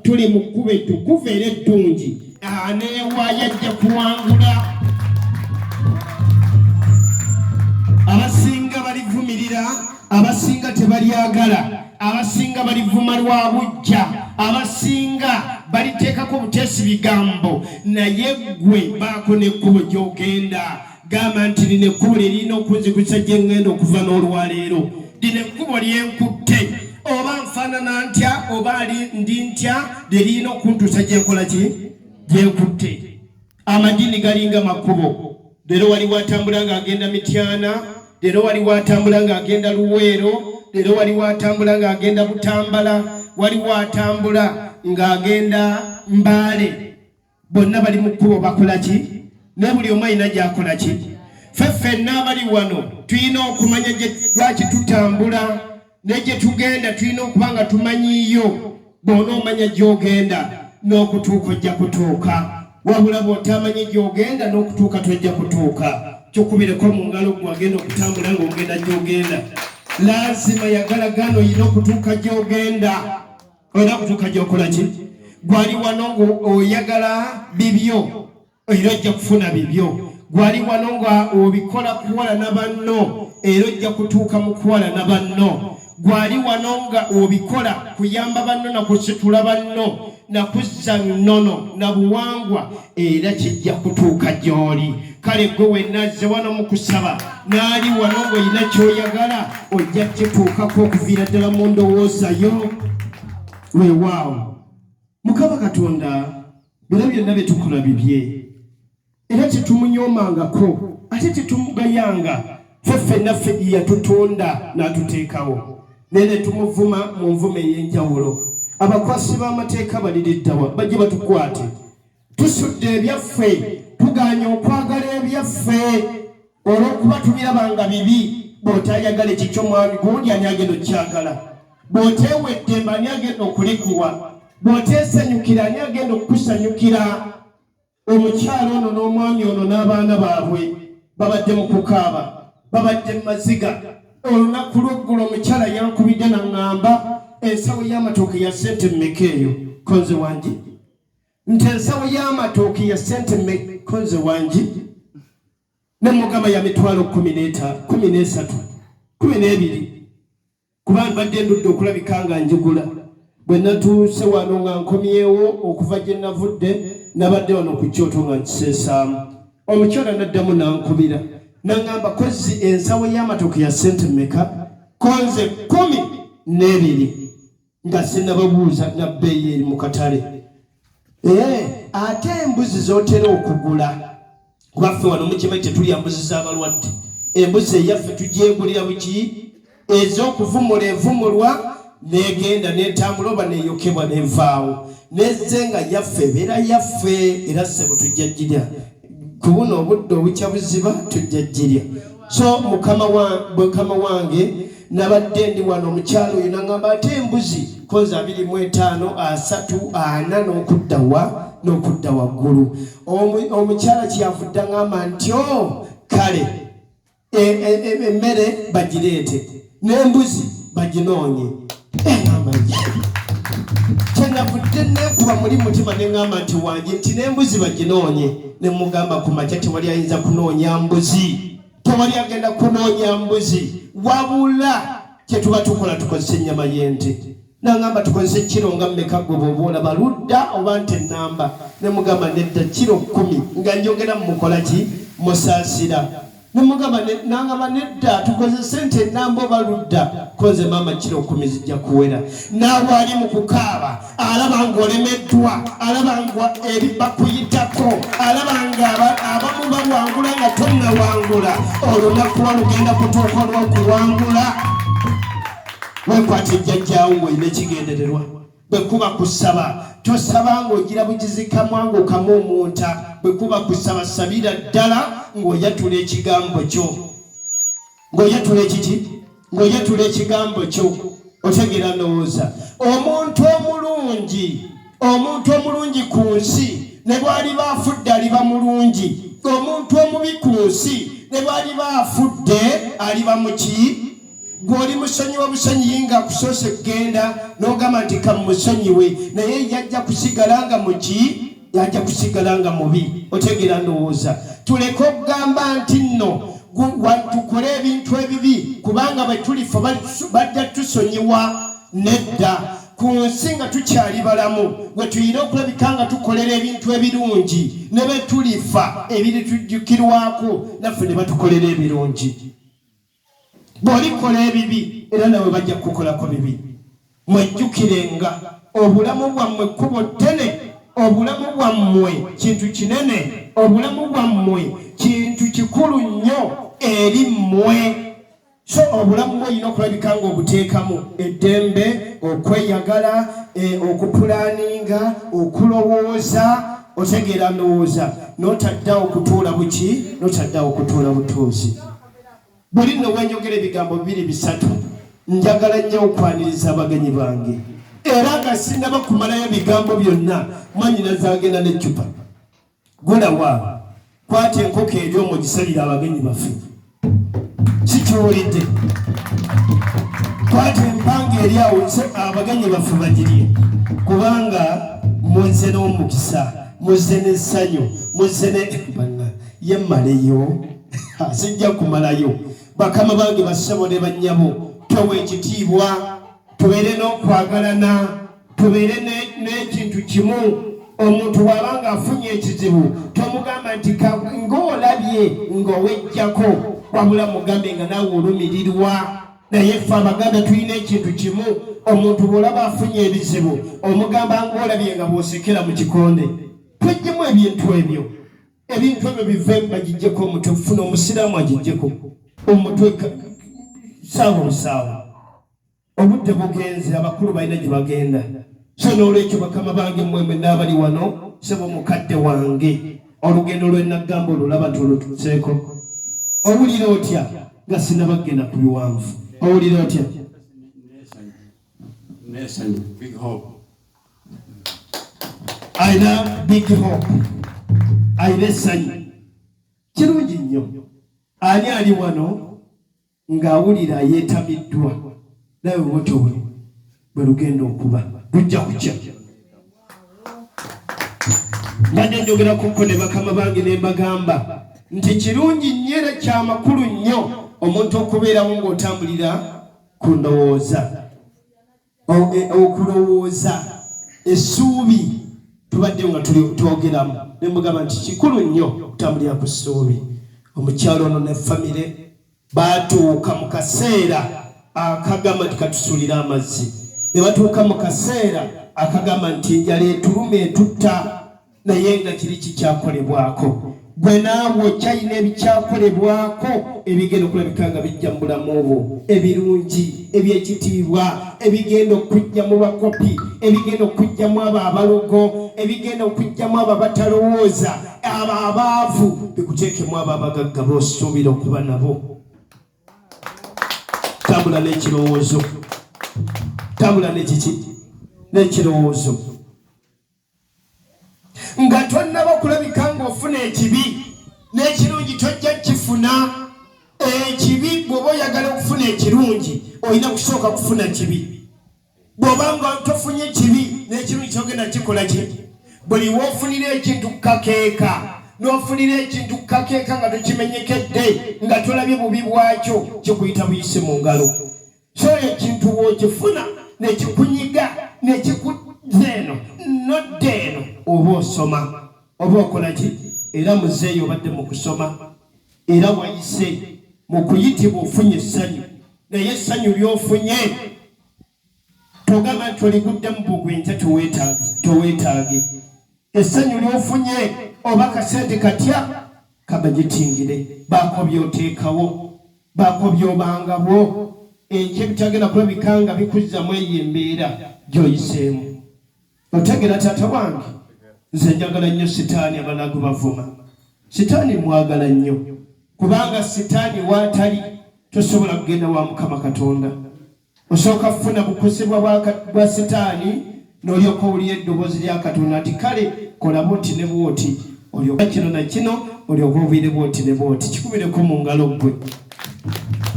Tuli mu kkubo ettukuvu era eddungi, aneewaayo ajja kuwangula. Abasinga balivumirira, abasinga tebalyagala, abasinga balivuma lwa buggya, abasinga baliteekako buteesi bigambo, naye ggwe baako n'ekkubo gy'ogenda. Gamba nti lino ekkubo lye lirina okunzigusa gye ŋŋenda okuva n'olwaleero. Lino ekkubo lye nkutte, oba nfaanana ntya, oba ndi ntya, lye lirina okuntuusa gye nkola ki, gye nkutte. Amadiini galinga makubo. Leero waliwo atambula ng'agenda Mityana, leero waliwo atambula ng'agenda Luweero, leero waliwo atambula ng'agenda Butambala, waliwo atambula ng'agenda Mbale. Bonna bali mu kkubo bakola ki? Naye buli omu alina gy'akola ki? Ffe ffenna abali wano tulina okumanya lwaki tutambula ne gye tugenda, tulina okuba nga tumanyiiyo. Bw'onoomanya gy'ogenda n'okutuuka ojja kutuuka, wabula bw'otamanyi gy'ogenda n'okutuuka tojja kutuuka. Kyokubireko mu ngalo ggwe agenda okutambula ng'ogenda gy'ogenda. Laazima yagala gano olina okutuuka gy'ogenda. Olina kutuuka gy'okola ki? Gwali wano ng'oyagala bibyo, era ojja kufuna bibyo. Gwali wano nga obikola kuwalana banno, era ojja kutuuka mu kuwalana banno. Gwali wano nga obikola kuyamba banno na kusitula banno na kuzza nnono na buwangwa, era kijja kutuuka gy'oli. Kale gwe wenna azze wano mu kusaba n'ali wano ng'olina ky'oyagala, ojja kukituukako okuviira ddala mu ndowooza yo. Weewaawo Mukama Katonda, bino byonna bye tukola bibye, era tetumunyoomangako ate tetumugayanga. Ffe ffenna ffe yatutonda n'atuteekawo, naye ne tumuvuma mu nvuma ey'enjawulo. Abakwasi b'amateeka baliriddawa? Bajje batukwate. Tusudde ebyaffe, tugaanye okwagala ebyaffe olw'okuba tubiraba nga bibi. Bw'otayagala ekikyo mwami gundi ani agenda okukyagala? Bw'oteewa eddembe ani agenda okulikuwa? Bw'oteesanyukira ani agenda okukusanyukira? Omukyala ono n'omwami ono n'abaana baabwe babadde mu kukaaba, babadde mu maziga. Olunaku lw'eggulo omukyala yankubidde n'aŋŋamba, ensawo y'amatooke ya ssente mmeka eyo? Konze wangi. Nti ensawo y'amatooke ya ssente mmeka? Konze wangi. Ne mugamba ya mitwalo kumi n'eta, 13, 12. Kuba mbadde ndudde okulabika nga njigula. Bwe natuuse wano nga nkomyewo okuva gye navudde, nabadde wano ku kyoto nga nkiseesaamu. Omukyala n'addamu n'ankubira n'aŋŋamba, kozzi ensawo y'amatooke ya ssente mmeka? Konze 12, nga sinnababuuza na bbeeyi eri mu katale. Ate embuzi z'otera okugula, kuba ffe wano mukimanyi tetulya mbuzi z'abalwadde, embuzi eyaffe tugyegulira buki, ez'okuvumula evumulwa n'egenda n'etambula oba n'eyokebwa n'evaawo, n'ezze nga yaffe ebeera yaffe, era ssebo tujja girya. Ku buno obudde obukya buziba tujja girya. So mukama wange, nabadde ndi wano omukyalo oyo n'aŋŋamba ate embuzi konze 25, 30, 40 n'okudda waggulu. Omukyala kyeyavudde aŋŋamba nti o kale emmere bagireete n'embuzi baginoonye. Eŋŋamba kyenavudde neekuba muli mutima ne ŋŋamba nti wangi nti n'embuzi baginoonye. Ne mugamba ku makya tewali ayinza kunoonya mbuzi, tewali agenda kunoonya mbuzi, wabula kye tuba tukola tukozese ennyama y'ente. N'aŋŋamba tukozese kiro nga mmeka ggwe bw'oba olaba ludda oba nte nnamba? Ne mugamba nedda kiro 10, nga njogera mukola ki, musaasira. Ne mugamba n'aŋŋamba nedda tukozese nte nnamba oba ludda, ko nze maama kiro 10 zijja kuwera. Naawe ali mu kukaaba alaba ng'olemeddwa, alaba nga ebibakuyitako, alaba nga abamu bawangula nga tonnawangula. Olunaku lwo lugenda kutuuka olw'okuwangula. Weekwate jjajjaawo ng'olina ekigendererwa. Bwe kuba kusaba, tosaba ng'ogira bugizi kamwa ng'okama omunta. Bwe kuba kusaba, sabira ddala ng'oyatula ekigambo kyo. Ng'oyatula ekiki? Ng'oyatula ekigambo kyo. Otegeera ndowooza. Omuntu omulungi, omuntu omulungi ku nsi ne bw'aliba afudde aliba mulungi. Omuntu omubi ku nsi ne bw'aliba afudde aliba muki? Gwe oli musonyiwa busonyiyi nga akusoose kugenda n'ogamba nti kamusonyiwe, naye yajja kusigala nga muki, yajja kusigala nga mubi. Otegeera? Ndowooza tuleke okugamba nti nno tukole ebintu ebibi kubanga bwe tulifa bajja tusonyiwa. Nedda, ku nsi nga tukyali balamu we tuyina okulabika nga tukolera ebintu ebirungi, ne bwe tulifa ebiritujjukirwako naffe ne batukolera ebirungi. Bw'olikola ebibi era nawe bajja kukukolako bibi. Mwejjukirenga obulamu bwammwe kkubo ddene, obulamu bwammwe kintu kinene, obulamu bwammwe kintu kikulu nnyo eri mmwe. So obulamu bwo olina okulabika ng'obuteekamu eddembe, okweyagala, okupulaninga, okulowooza. Otegeera? Ndowooza n'otaddawo kutuula buki, n'otaddawo kutuula butuuzi. Buli nno wenjogera ebigambo bibiri bisatu, njagala nnyo okwaniriza abagenyi bange, era nga sinnaba kumalayo bigambo byonna, mwanyinaze agenda n'eccupa. Gulawa, kwata enkoko eri omwo gisalire abagenyi baffe. Sikiwulidde. Kwata empanga eri awo abagenyi baffe bagirye, kubanga muzze n'omukisa, muzze n'essanyu, muzze ne banna ye mmaleyo, sijja kumalayo. Bakama bange, bassebo ne bannyabo, towa ekitiibwa, tubeere n'okwagalana, tubeere n'ekintu kimu. Omuntu bw'aba ng'afunye ekizibu, tomugamba nti ng'olabye ng'owejjako, wabula mugambe nga naawe olumirirwa. Naye ffe Abaganda tulina ekintu kimu, omuntu bw'olaba afunye ebizibu omugamba ng'olabye nga bw'osekera mu kikonde. Tweggyemu ebintu ebyo, ebintu ebyo biveemu, bagijjeko omutwe. Funa omusiraamu agijjeko omutwe saawa busaawa. Obudde bugenze, abakulu balina gye bagenda. So n'olwekyo bakama bange mmwe mwenna abali wano, sebo mukadde wange, olugendo lwe naggamba olulaba nti olutuuseeko. Owulira otya nga sinnabagenda ku biwanvu? Owulira otya? Nessanyu, big hope. Alina big hope, alina essanyu. Kirungi nnyo. Ani ali wano ng'awulira yeetamiddwa? Nawe bwotyo bwe lugenda okuba, lujja kukya. Mbadde njogerakoko ne bakama bange ne mbagamba nti kirungi nnyo era kyamakulu nnyo omuntu okubeerawo ng'otambulira ku ndowooza, okulowooza, essuubi. Tubadde nga twogeramu ne mugamba nti kikulu nnyo okutambulira ku ssuubi. Omukyalo ono ne famire baatuuka mu kaseera akagamba nti katusuulire amazzi, ne batuuka mu kaseera akagamba nti enjala etuluma etutta, naye nga kiri kikyakolebwako. Gwe naawe okyalina ebikyakolebwako ebigenda okulabika nga bijja mu bulamu bwo, ebirungi, ebyekitiibwa, ebigenda okujja mu bakopi, ebigenda okujjamu abo abalogo, ebigenda okujjamu abo abatalowooza, abo abaavu, bikuteekemu abo abagagga b'osuubira okuba nabo. Tambula n'ekirowoozo, tambula n'ekiki, n'ekirowoozo nga tonnaba kulabika ng'ofuna ekibi n'ekirungi tojja kifuna. Ekibi bw'oba oyagala okufuna ekirungi olina kusooka kufuna kibi. Bw'oba nga tofunye kibi n'ekirungi kyogenda kikola ki? Buli w'ofunira ekintu kukakeeka, n'ofunira ekintu kukakeeka nga tokimenyekedde, nga tolabye bubi bwakyo, kikuyita buyise mu ngalo. So ekintu bw'okifuna nekikunyiga nekikuzza eno nodda eno, oba osoma oba okola ki? Era muzeeyi obadde mu kusoma era wayise mu kuyitibwa, ofunye essanyu, naye essanyu ly'ofunye togamba nti oliguddemu bugwi nkya toweetaage. Essanyu ly'ofunye oba kasente katya kabagitingire, baako by'oteekawo, baako by'obangabwo enkya ebitagenda kulabika nga bikuzzamu eyo embeera gy'oyiseemu. Otegera taata wange, nze njagala nnyo sitaani. Abalagu bavuma sitaani, mwagala nnyo, kubanga sitaani waatali tosobola kugenda wa Mukama Katonda. Osooka kufuna bukosebwa bwa sitaani n'olyoka owulira eddoboozi lya Katonda nti kale kola bwoti ne bwoti, olyoka kino na kino, olyoka oviire bwoti ne bwoti. Kikubireko mu ngalo ggwe.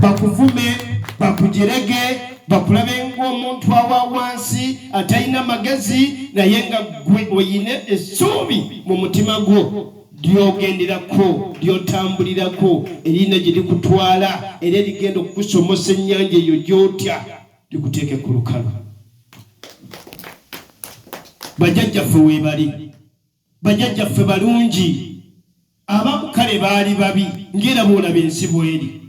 Bakuvume, bakujerege, bakulabe ng'omuntu awa wansi atalina magezi, naye nga ggwe oyina essuubi mu mutima gwo lyogenderako, lyotambulirako, erina gye likutwala era erigenda okukusomosa ennyanja eyo gy'otya, likuteeke ku lukalu. Bajjajjaffe weebali, bajjajjaffe balungi, abamu kale baali babi ng'era bw'olaba ensi bw'eri.